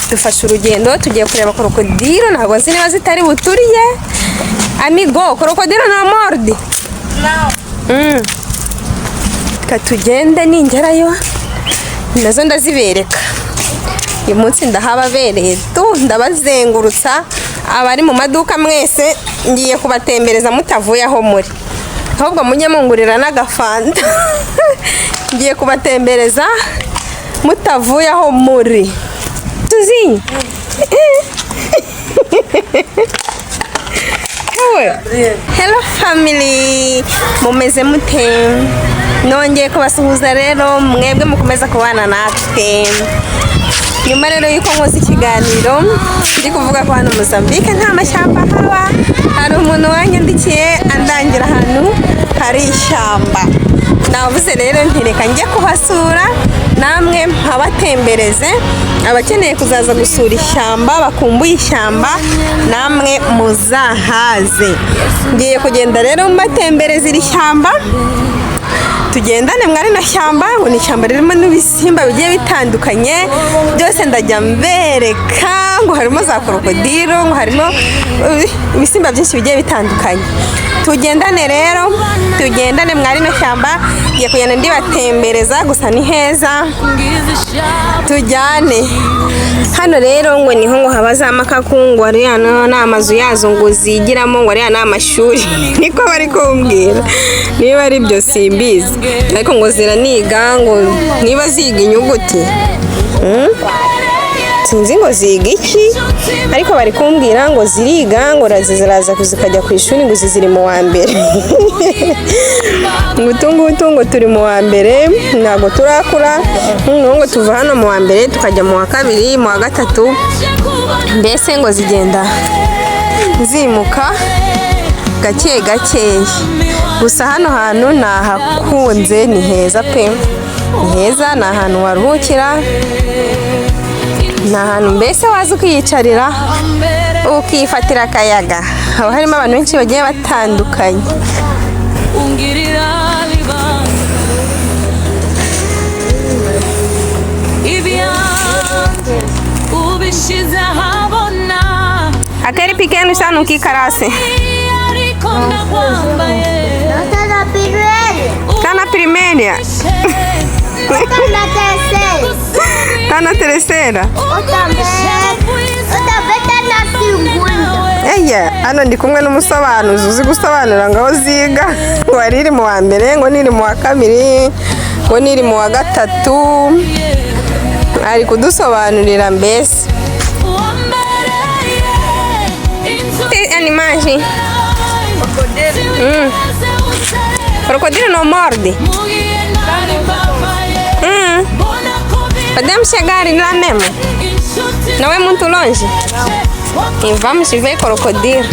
Dufashe urugendo tugiye kureba krokodilo, ntabwo nzi niba zitari buturiye. Amigo, krokodilo não morde? Reka tugende, ningerayo nazo ndazibereka. Uyu munsi ndahababereye tu, ndabazengurutsa. Abari mu maduka mwese ngiye kubatembereza mutavuye aho muri, ahubwo mujye mungurira n'agafanta. Ngiye kubatembereza mutavuye aho muri. Tuzi Hello family, mumeze mute? Nongeye kubasuhuza rero mwebwe mukomeza kubana natwe. Nyuma rero yuko nkoze ikiganiro ndi kuvuga ko hano Mozambique nta mashyamba haba, hari umuntu wanyandikiye andangira ahantu hari ishyamba. Navuze rero nti reka njye kuhasura namwe mpabatembereze. Abakeneye kuzaza gusura ishyamba, bakumbuye ishyamba, namwe muzahaze. Ngiye kugenda rero mbatembereza iri shyamba, tugendane mwari rino shyamba. Ngo ni ishyamba ririmo n'ibisimba bigiye bitandukanye byose, ndajya mbereka. Ngo harimo za krokodilo, ngo harimo ibisimba byinshi bigiye bitandukanye. Tugendane rero, tugendane mwari rino shyamba. Ngiye kugenda ndibatembereza, gusa ni heza, tujyane. Hano rero ngo niho ngo haba za makaku, ngo ariya ni amazu yazo ngo zigiramo, ngo ariya ni amashuri, niko bari kumbwira. Niba ari byo simbizi, ariko ngo ziraniga, ngo niba ziga inyuguti, Sinzi ngo ziga iki, ariko bari kumbwira ngo ziriga, ngo ziraza zikajya ku ishuri, ngo izi ziri mu wa mbere, ngo utu ngutu ngo turi mu wa mbere, ntabwo turakura. Noneho ngo tuva hano mu wa mbere tukajya mu wa kabiri, mu wa gatatu, mbese ngo zigenda zimuka gake gakeya. Gusa hano hantu nahakunze, ni heza pe, ni heza, ni ahantu waruhukira, ni ahantu mbese waza ukiyicarira ukifatira akayaga. Haba harimo abantu benshi bagiye batandukanye. Ungirira ibanga ibyanjye ubishyize ahabona. Aquele pequeno está no que carace? Ariko ndakwambaye. Tá na primeira. Tá na primeira? Tá na terceira. Tá na terceira? Eu também. Eu também tá na segunda. Eye, hano ndi kumwe n'umusobanuzi uzi gusobanura ngo aho ziga, ngo hari iri mu wa mbere, ngo n'iri mu wa kabiri, ngo n'iri mu wa gatatu, ari kudusobanurira mbese. Wambereye inzu. Animais. Crocodilo não morde. Mugiye nari mbabaye. Mbona ko Podemos chegar lá mesmo. inshuti Não é muito longe. E vamos ver crocodilo.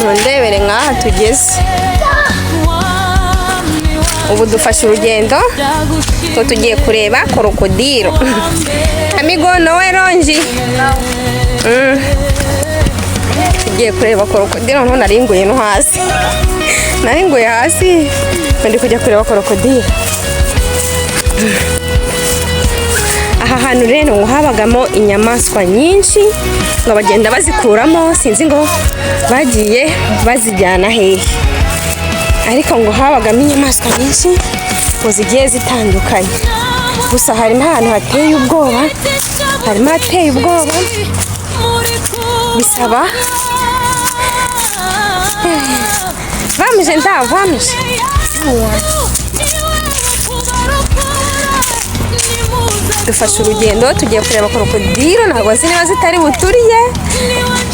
Mundebere nk'aha tugeze. Ubu dufashe urugendo ngo tugiye kureba krokodilo. Amigo, não é longe. Tugiye kureba krokodilo, noneho naringuye no hasi. Naringuye hasi, ngo ndi kujya kureba krokodilo. Aha hantu rero ngo habagamo inyamaswa nyinshi, ngo bagenda bazikuramo, sinzi ngo bagiye bazijyana hehe, ariko ngo habagamo inyamaswa nyinshi ngo zigiye zitandukanye. Gusa harimo ahantu hateye ubwoba, harimo ahateye ubwoba, bisaba. Vamos entrar, vamos. Dufashe urugendo tugiye kureba krokodilo, ntabwo nzi niba zitari buturiye.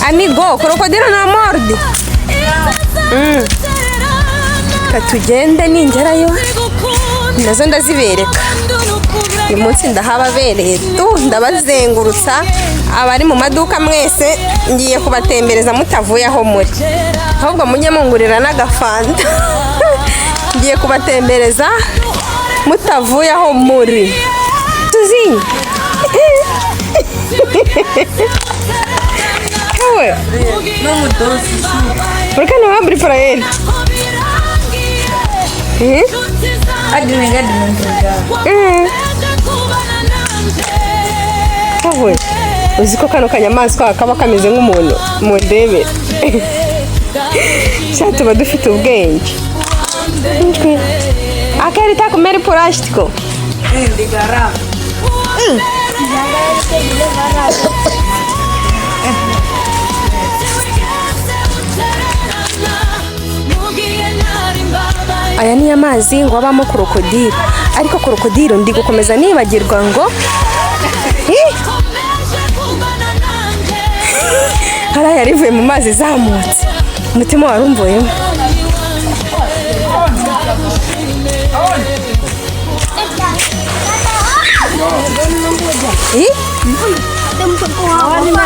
Amigo, krokodilo não morde? Reka tugende, ningerayo nazo ndazibereka. Uyu munsi ndahababereye tu, ndabazengurutsa. Abari mu maduka mwese ngiye kubatembereza mutavuye aho muri, ahubwo mujye mungurira n'agafanta. Ngiye kubatembereza mutavuye aho muri. Tuzi Ué, por que não abre para ele? Hum? Yewe, uzi ko kano kanyamaswa kaba kameze nk'umuntu? Mundebe sha, tuba dufite ubwenge. Njwi. Aquele tá comendo plástico. De garrafa. Aya ni amazi ngo abamo krokodilo, ariko krokodilo ndi gukomeza nibagirwa ngo Ih! Hariya yari ivuye mu mazi izamutse, umutima wari umvuyemo. Ih!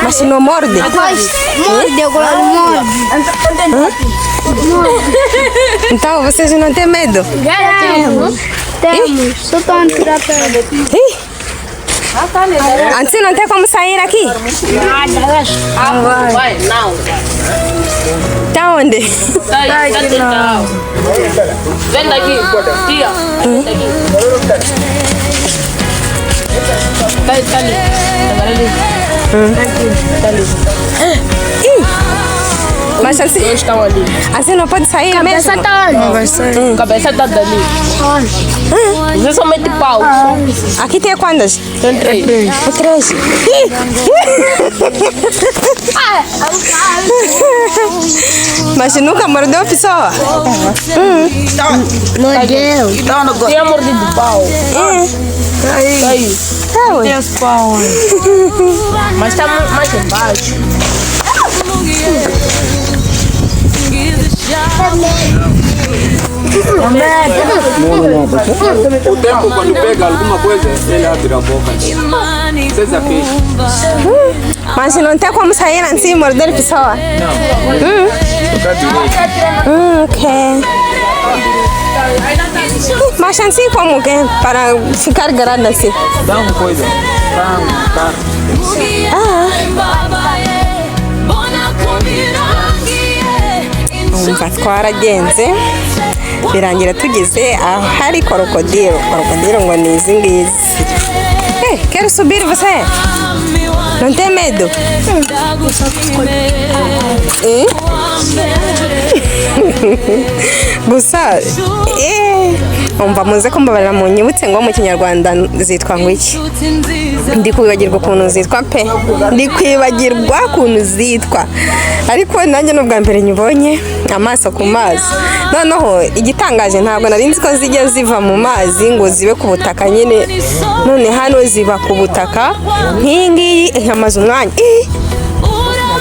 Mas não morde? Morde, agora morde. Então vocês não têm medo? Temos. Temos. Só estão a tirar pedra. Ih! Antes não tem como sair aqui? Vai, não. Tá onde? Sai, tá não. Vem daqui, tia. Vem daqui. Tá, tá ali. Tá ali. Tá ali. Ih! Mas assim, Dois estão ali. assim não pode sair Cabeça mesmo? tá onde? Não vai sair. Cabeça tá dali. Você só mete pau. Aqui tem quantas? Tem três. O três. Ih! Mas nunca mordeu a pessoa? Mordeu. Tinha mordido pau. Tá aí. Tá, ué. Mas tá mais embaixo. O tempo, quando pega alguma coisa, ele abre a boca. Seja peixe. Mas não tem como sair assim e morder a pessoa? Não. Tocar direito. Ok. Mas assim como que para ficar grande assim? Dá uma coisa. Tá, tá. Umva, twaragenze birangira tugeze ahari krokodilo. Krokodilo ngo ni izi ngizi. Eh, quero subir você? Não tem medo? Eh? Gusa eh, umva, muze kumbabarira munyibutse ngo mu Kinyarwanda zitwa ngo iki? Ndi kwibagirwa ukuntu zitwa pe, ndi kwibagirwa ukuntu zitwa, ariko nanjye ni ubwa mbere nyibonye amaso ku mazi. Noneho igitangaje, ntabwo nari nzi ko zijya ziva mu mazi ngo zibe ku butaka nyine. None hano ziba ku butaka nk'iyi ngiyi ihamaze umwanya. Ih!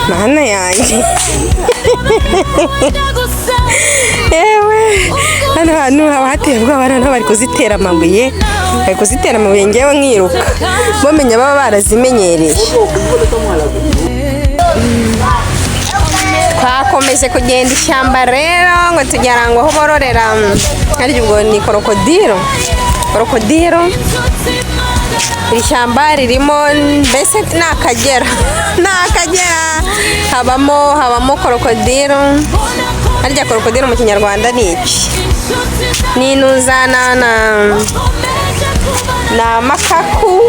Mana yanjye, yewe, hano hantu haba hateye ubwoba. Noneho bari kuzitera amabuye, bari kuzitera amabuye, ngewe nkiruka. Bamenya baba barazimenyereye. Twakomeje kugenda ishyamba rero ngo tugera ngo aho bororera, harya ubwo ni krokodilo. Krokodilo, iri shyamba ririmo mbese ni Akagera, ni Akagera, habamo krokodilo. Harya krokodilo mu Kinyarwanda ni iki? Ni inuzana na makaku,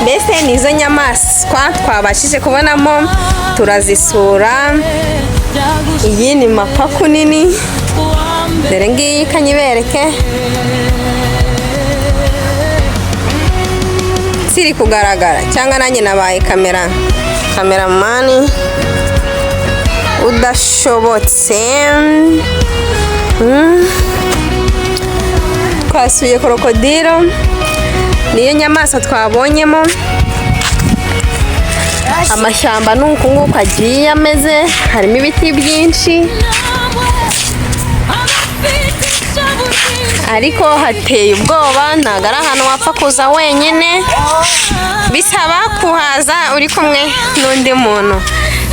mbese ni izo nyamaswa twabashije kubonamo, turazisura. Iyi ni makaku nini, dore ngiyi kanyibereke, siri kugaragara cyangwa nanjye nabaye kameramani udashobotse. Twasuye krokodilo, niyo nyamaswa twabonyemo. Amashyamba ni uku nguku agiye ameze, harimo ibiti byinshi, ariko hateye ubwoba, ntabwo ari ahantu wapfa kuza wenyine, bisaba kuhaza uri kumwe n'undi muntu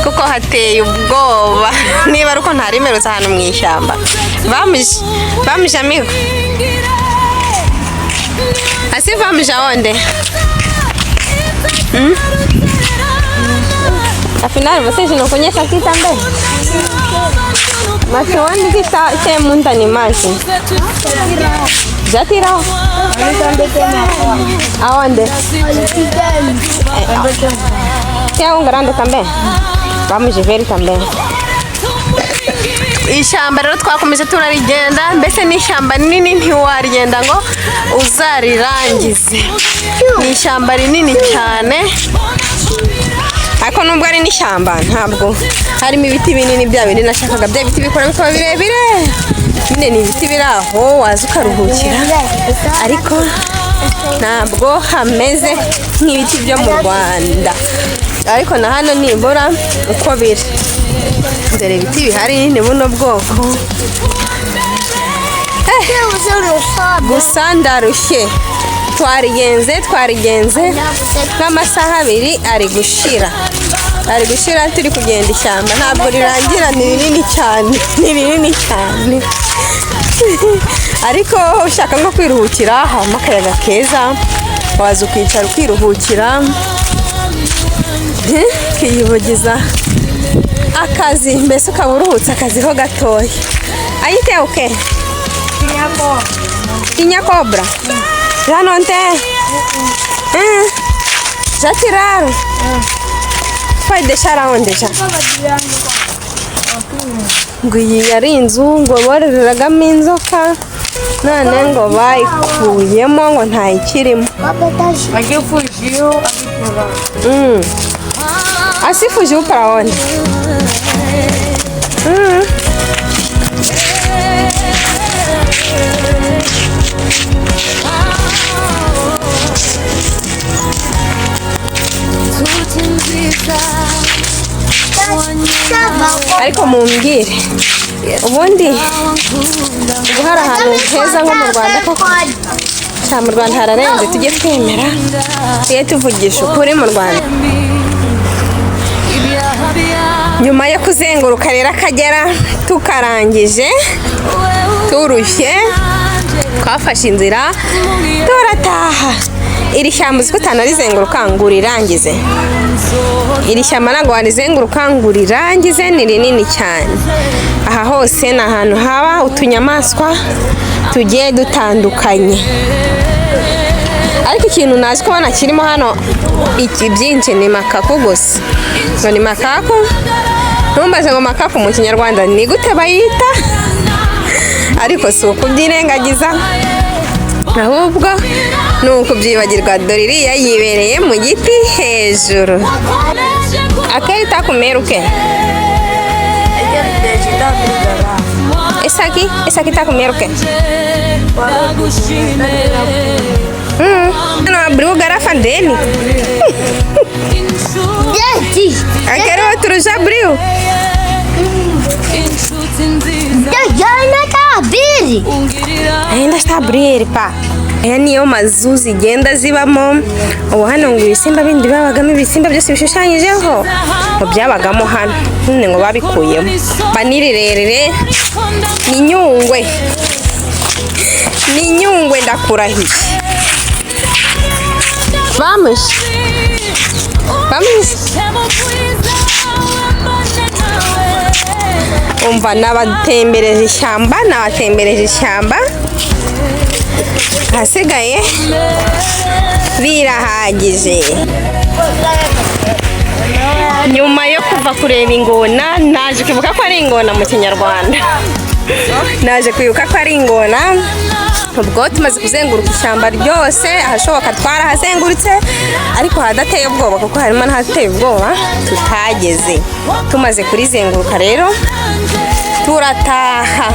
kuko hateye ubwoba. Niba ari uko ntarimerutse ahantu mu ishyamba. Vamos, vamos amigo. Assim vamos aonde? Afinal, vocês não conhecem aqui também? Mas onde que está, tem muito animais? Já tirou? Aonde? Tem um grande também? Vamos ver também. Ishyamba rero twakomeje turarigenda, mbese ni ishyamba rinini, ntiwarigenda ngo uzarirangize. Ni ishyamba rinini cyane, ariko nubwo ari n'ishyamba ntabwo harimo ibiti binini bya bindi nashakaga, bya biti bikora bikaba birebire. Nyine ni ibiti biri aho waza ukaruhukira, ariko ntabwo hameze nk'ibiti byo mu Rwanda. Ariko na hano nibura uko biri, dore ibiti bihari ni buno bwoko. Gusa ndarushye, twarigenze twarigenze nk'amasaha 2 ari gushira turi kugenda. Ishyamba ntabwo rirangira, ni rinini cyane, ni rinini cyane. Ariko ushaka nko kwiruhukira, habamo akayaga keza, waza ukicara ukiruhukira, ukiyibagiza akazi, mbese ukaba uruhutse akazi ho gatoya. Aí tem o quê? Tinha cobra. Já não tem? Hum. Já tiraram? Foi deixar aonde já? Ngo iyi yari inzu ngo bororeragamo inzoka, none ngo bayikuyemo, ngo ntayikirimo. Aqui fugiu, aqui pulou. Assim fugiu pra onde? Hum. Nshuti nziza. Ariko mumbwire, ubundi ubu hari ahantu heza nko mu Rwanda koko? Sha, mu Rwanda hararenze, tujye twemera, tujye tuvugisha ukuri mu Rwanda. Ibyaha byawe. Nyuma yo kuzenguruka rero Akagera tukarangije, turushye, twafashe inzira turataha. Iri shyamba uzi ko utanarizenguruka ngo urirangize? Iri shyamba ntabwo warizenguruka ngo urirangize, ni rinini cyane. Aha hose ni ahantu haba utunyamaswa tugiye dutandukanye, ariko ikintu nazi kubona kirimo hano iki byinshi ni makaku gusa. Ngo ni makaku, ntumbaze ngo makaku mu Kinyarwanda ni gute bayita, ariko si ukubyirengagiza, ahubwo ni ukubyibagirwa. Dore iriya yibereye mu giti hejuru. Aquele tá comer o quê? Esse aqui? Esse aqui tá comer o quê? Não abriu a garrafa dele. Gente, Aquele outro já abriu. já ainda tá abrindo. Ainda está a abrir, pá. Aya niyo mazu zigenda zibamo. Ubu hano ngo ibisimba bindi babagamo, ibisimba byose bishushanyijeho ngo byabagamo hano, none ngo babikuyemo. Ba ni rirerire, ni Nyungwe, ni Nyungwe, ndakurahiye. Vamos, vamos. Umva, nabatembereje ishyamba, nabatembereje ishyamba, ahasigaye birahagije. Nyuma yo kuva kureba ingona, naje kwibuka ko ari ingona mu Kinyarwanda, naje kwibuka ko ari ingona. Ubwo tumaze kuzenguruka ishyamba ryose, ahashoboka twarahazengurutse, ariko hadateye ubwoba, kuko harimo n'ahateye ubwoba tutageze. Tumaze kurizenguruka rero turataha.